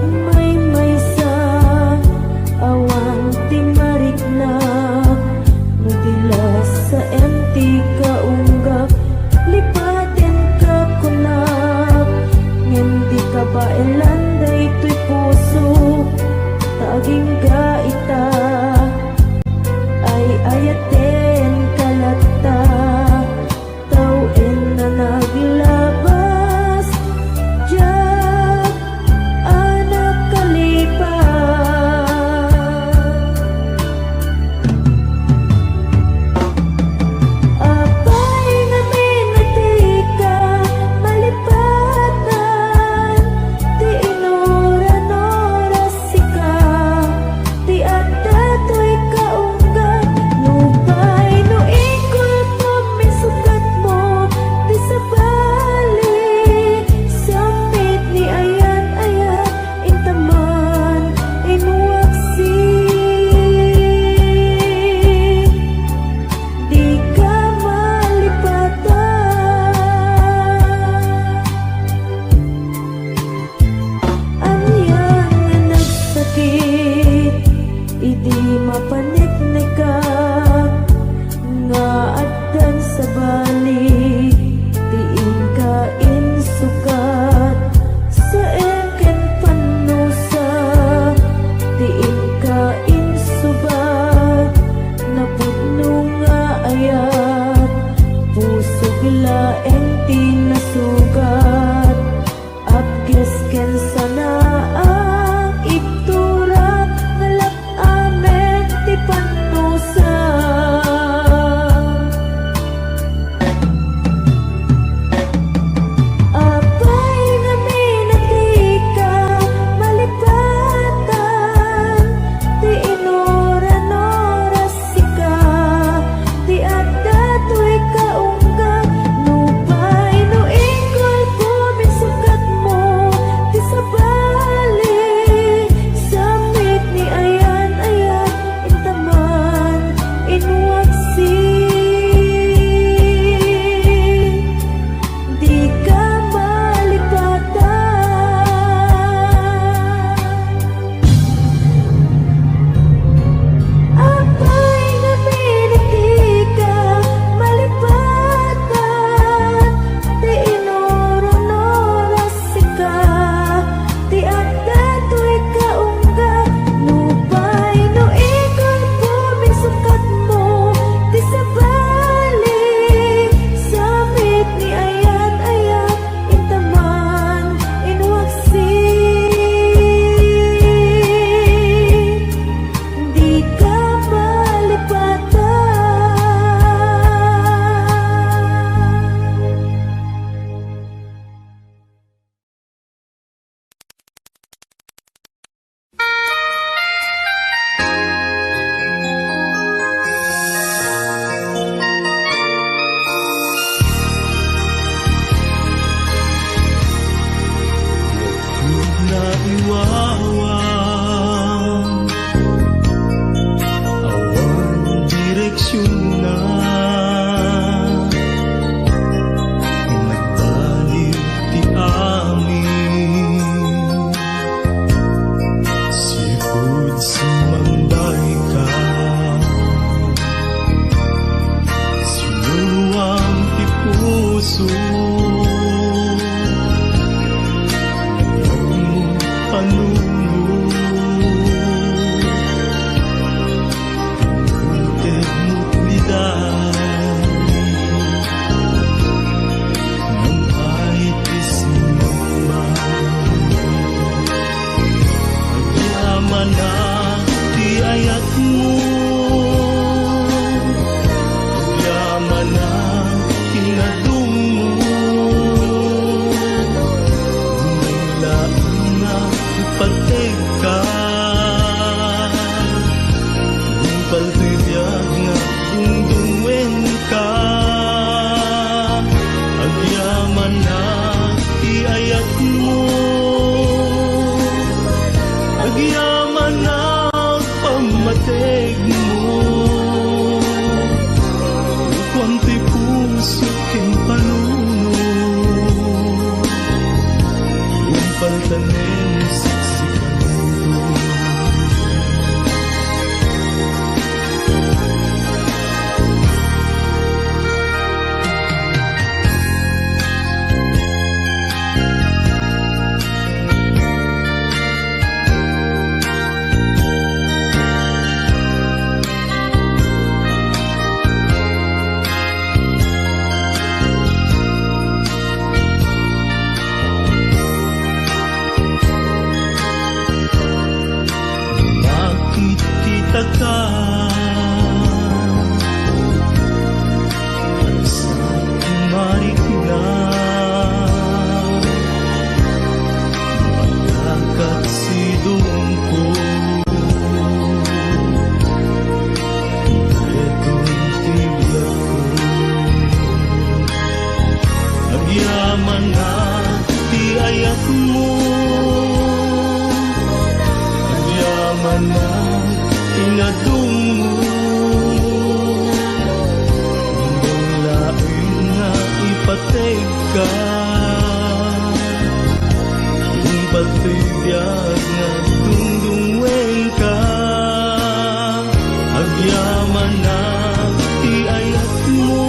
Maymaysa, awan ti mariknak, no di lasaen ti kaunggak, lipatenka kunak, ngem di kabaelan daytoy pusok, ta agingga ita, ay-ayatenka latta. Tawen a naglabas diak a nakalipat. Apay ngamin a dika malipatan ti inuran oras sika. Ti adda toy kaunggan, nupay no ikulpom, isukatmo ti sabali, samitni ayat-ayat, intaman, inwaksi, dika malipatan. Ania nga nagsakit idi mapaneknekak nga addan sabali ti inka insukat, saem ken pannusa ti inka insubat, napudno nga ayat, pusok laeng ti nasugat. Apkes ken sanaang ittura, nalap-amen ti pannusa. Apay ngamin a dika malipatan ti inuran oras sika. Ti adda toy kaunggan, nupay no ikulpom, isukatmo ti sabali, samitni ayan-ayat, intaman, inwaksi, dika malipatan. Apay ngamin a dika malipatan ti inuron oras sika. Ti adda toy kaunggan, nupay no ikulpom, isukatmo ti sabali, samitni ayan-ayat, intaman, inwaksi, dika malipatan. Naiwawa, awan direksionna. Nagbaliw ti amin, sipud sumangbayka. Sinuluam ti puso, panunot. Inted mo ti daydi, nang ay ti sinumba. Agyamanak ti ayatmo, agyamanak ti nadummo. May laeng nga ipateg ka, nupal ti biag nga agdumdumenka. Agyamanak ti ayatmo, agyamanak pammategmo. Kuan ti puso ken panunot, nupal tanem siksi Agyamanak ti ayatmo, agyamanak ti nadummo. Imbag laeng nga ipategka, nupay ditoy biag nga dungdungngoenka. Agyamanak ti ayatmo,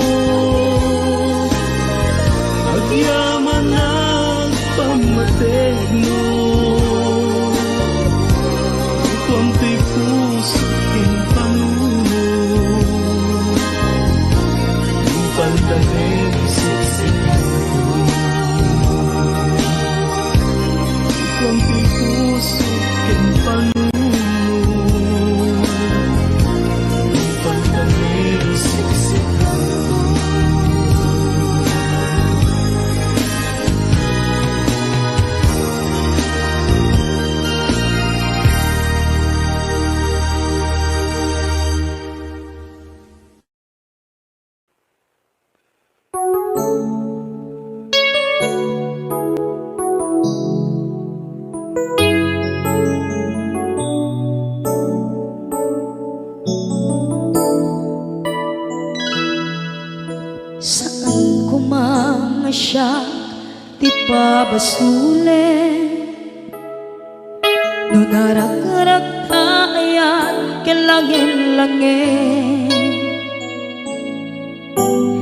agyamanak pammategmo. Kuam ti puso ken panuno, pantanem siksikko. Kuam ti puso ken panuno, pantanem siksikko. Saan koma nga siak ti pabasolen. No naragrak ta ayat ken langen-langen,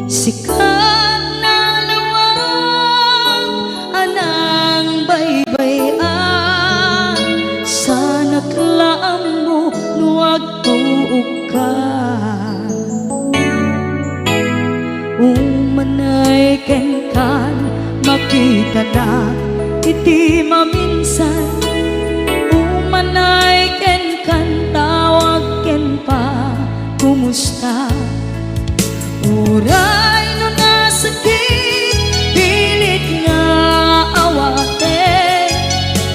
sika nalawag a nangbaybay-an, sanak la ammo no agtuokka. Umanay kenkan, makitanak iti maminsan. Umanay kenkan, tawag ken pakumusta. Uray no nasakit, pilit nga awatek,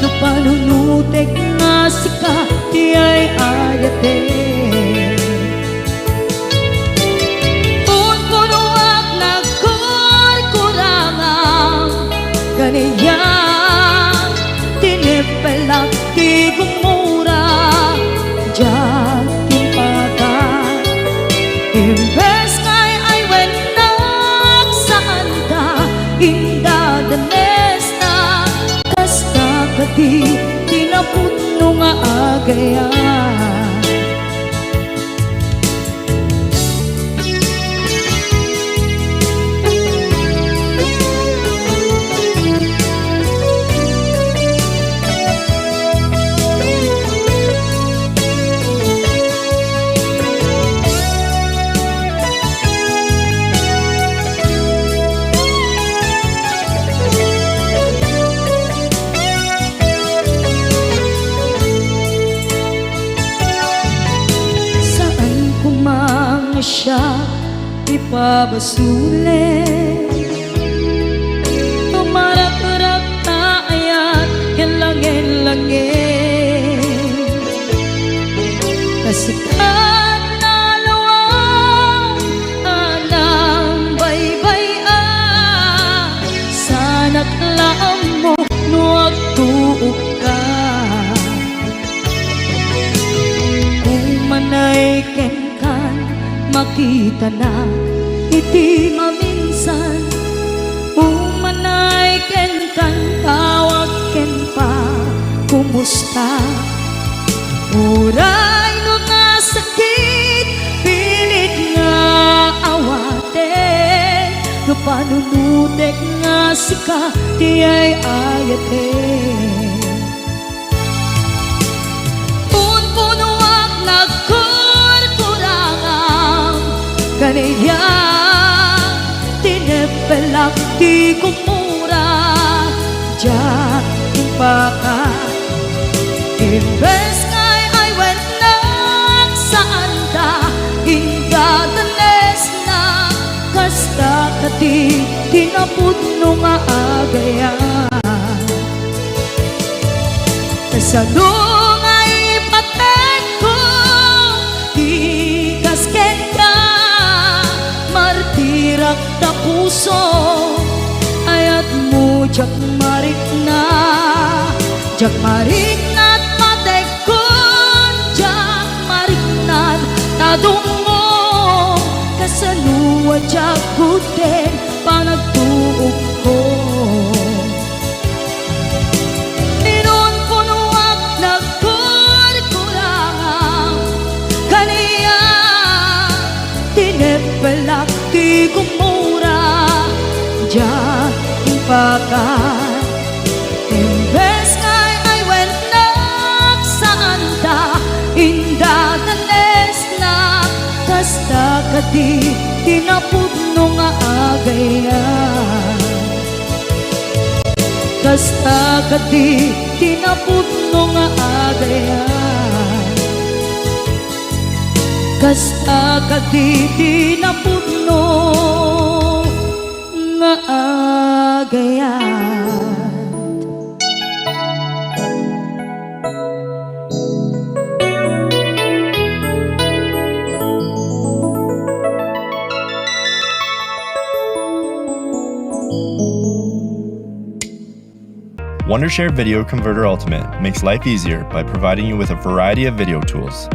no panunotek nga sika ti ay-ayatek. Punpunoak nagkurkurangam, kaniak tinipelak ti gumura, diak timpaka. Imbes nga ay-aywennak, saanta indadanesna, kasta kadi ti napudno nga agayat. Saan koma nga siak ti pabasolen. Tumarakrak ta ayat ken langen-langen. Kasikat nalawag a nangbaybay-an, sanak la ammo no agtuokka. Umanay kenkan, makitanak iti maminsan. Umanay kenkan, tawag ken pakumusta. Uray no nasakit, pilit nga awatek, no panunotek nga sika ti ay-ayatek. Punpunoak nagkurkurangam, kaniak tinipelak ti gumura, diak timpaka. Imbes nga ay-aywennak, saanta indadanesna, kasta kadi ti napudno nga agayat. Kasano nga ipatekko ti kas kenka, martirak ta puso, ayat Diak marikna, diak marikna, patekkon, diak marikna, ta dumngom kasano a diak gudden panagtuokko. Inunpunoak nagkurkurangam, kaniak tineppelak ti gumura, diak impakan. Imbes nga ay-aywentnak, saanda indadanesnak, kasta kadi ti napudno nga agayat. Kasta kadi ti napudno nga agayat. Kasta kadi ti napudno nga agayat. Wondershare Video Converter Ultimate makes life easier by providing you with a variety of video tools.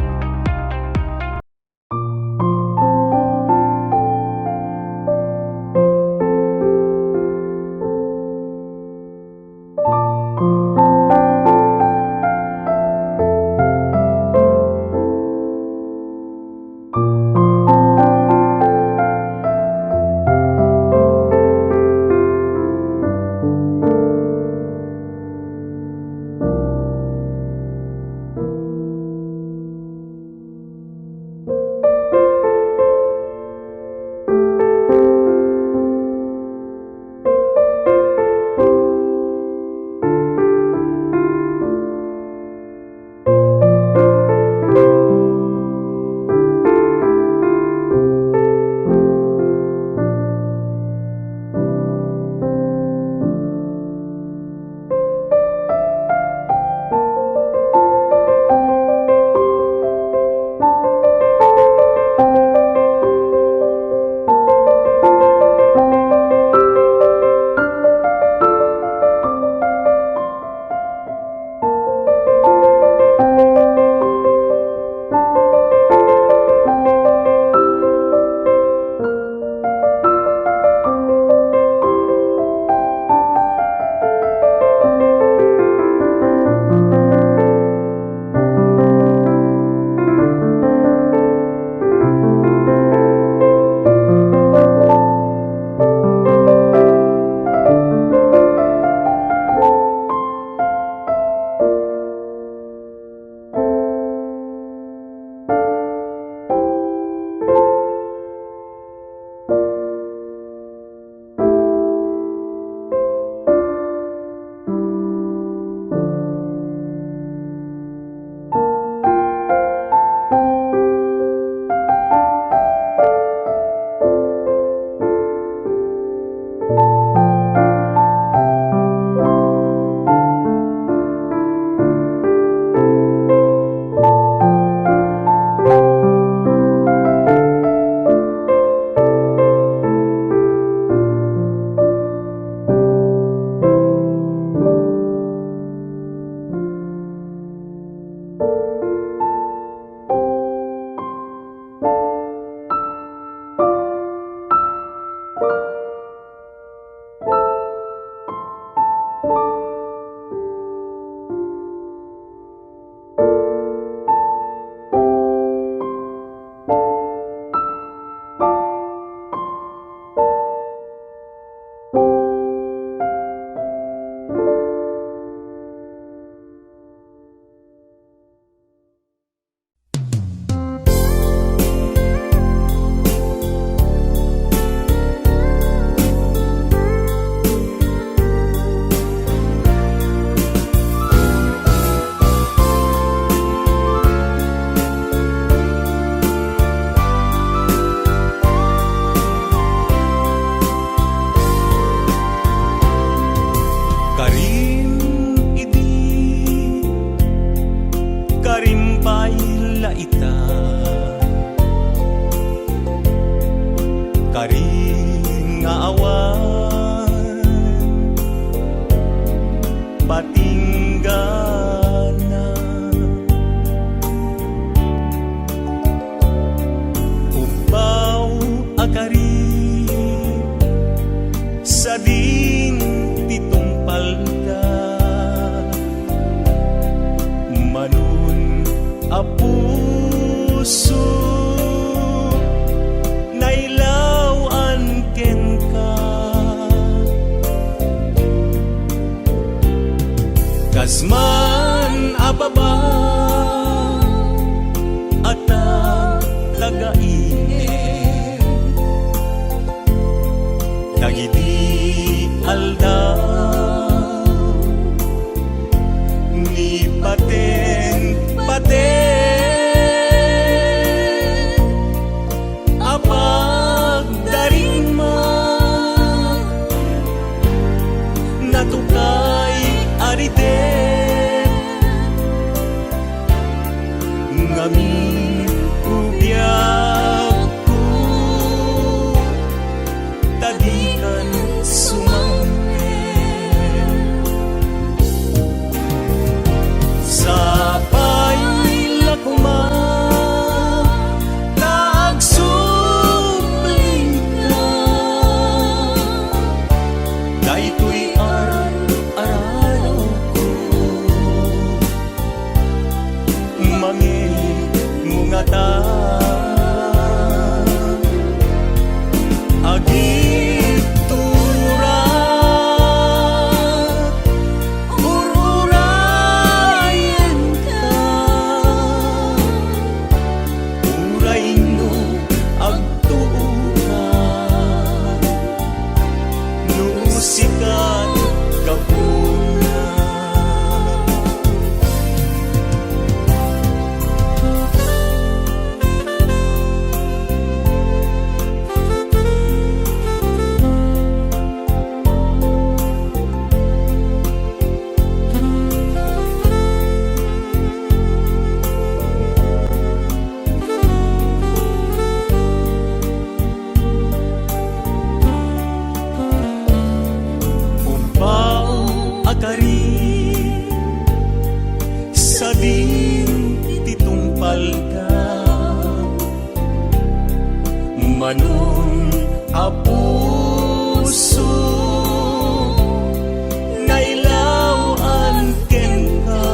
patinggana. Ubbaw a kari, sadin ti tungpalda. Manon a puso, nailawan kenka. Kas man a baba a tagtagainep dagiti aldaw ni pateng-pateng a pagdarigma, natukay a ridem ngamin ubiakko, ta dikan sumangpet. Sapay la koma ta agsublika daytoy ar-arawko. Mangimungatan, agiturak, ururayenka, uray no agtuoka. No sikat gapuna. Umbaw a kari, sadin ti tungpalda. Manon a puso, nailawan kenka.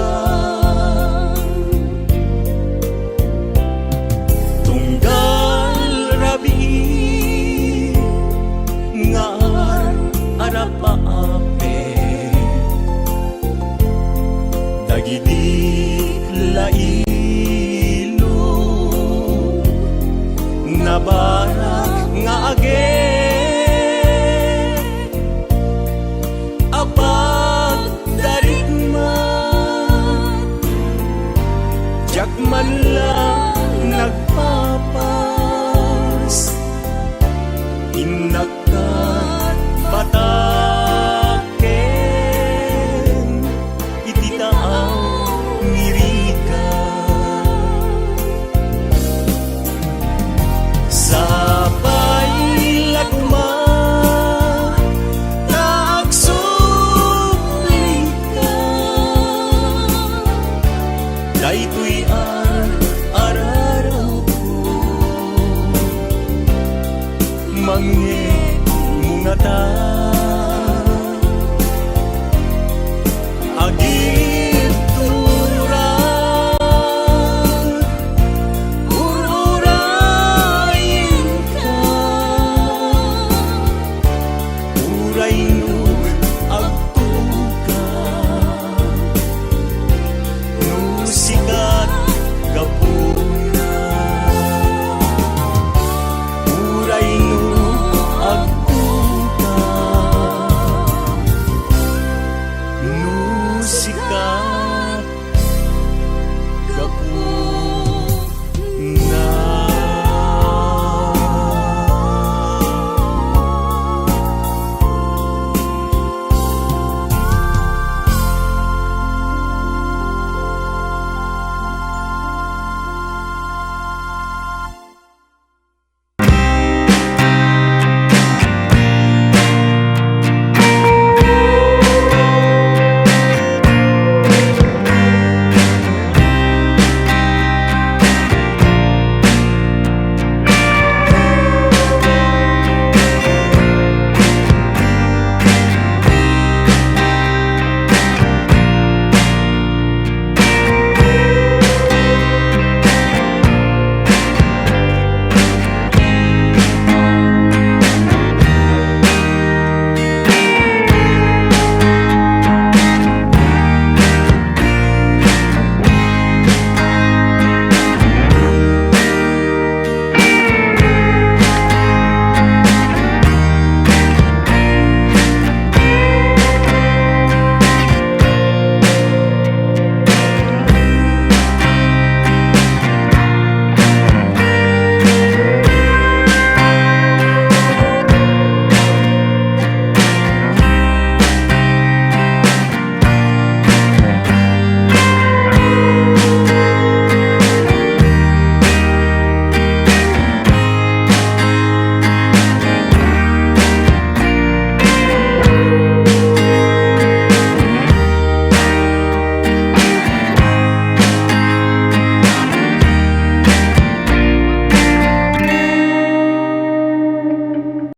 Tunggal rabii nga ar-arapaapek dagiti lailo, nabarak nga agek a pagdarigma, diak man la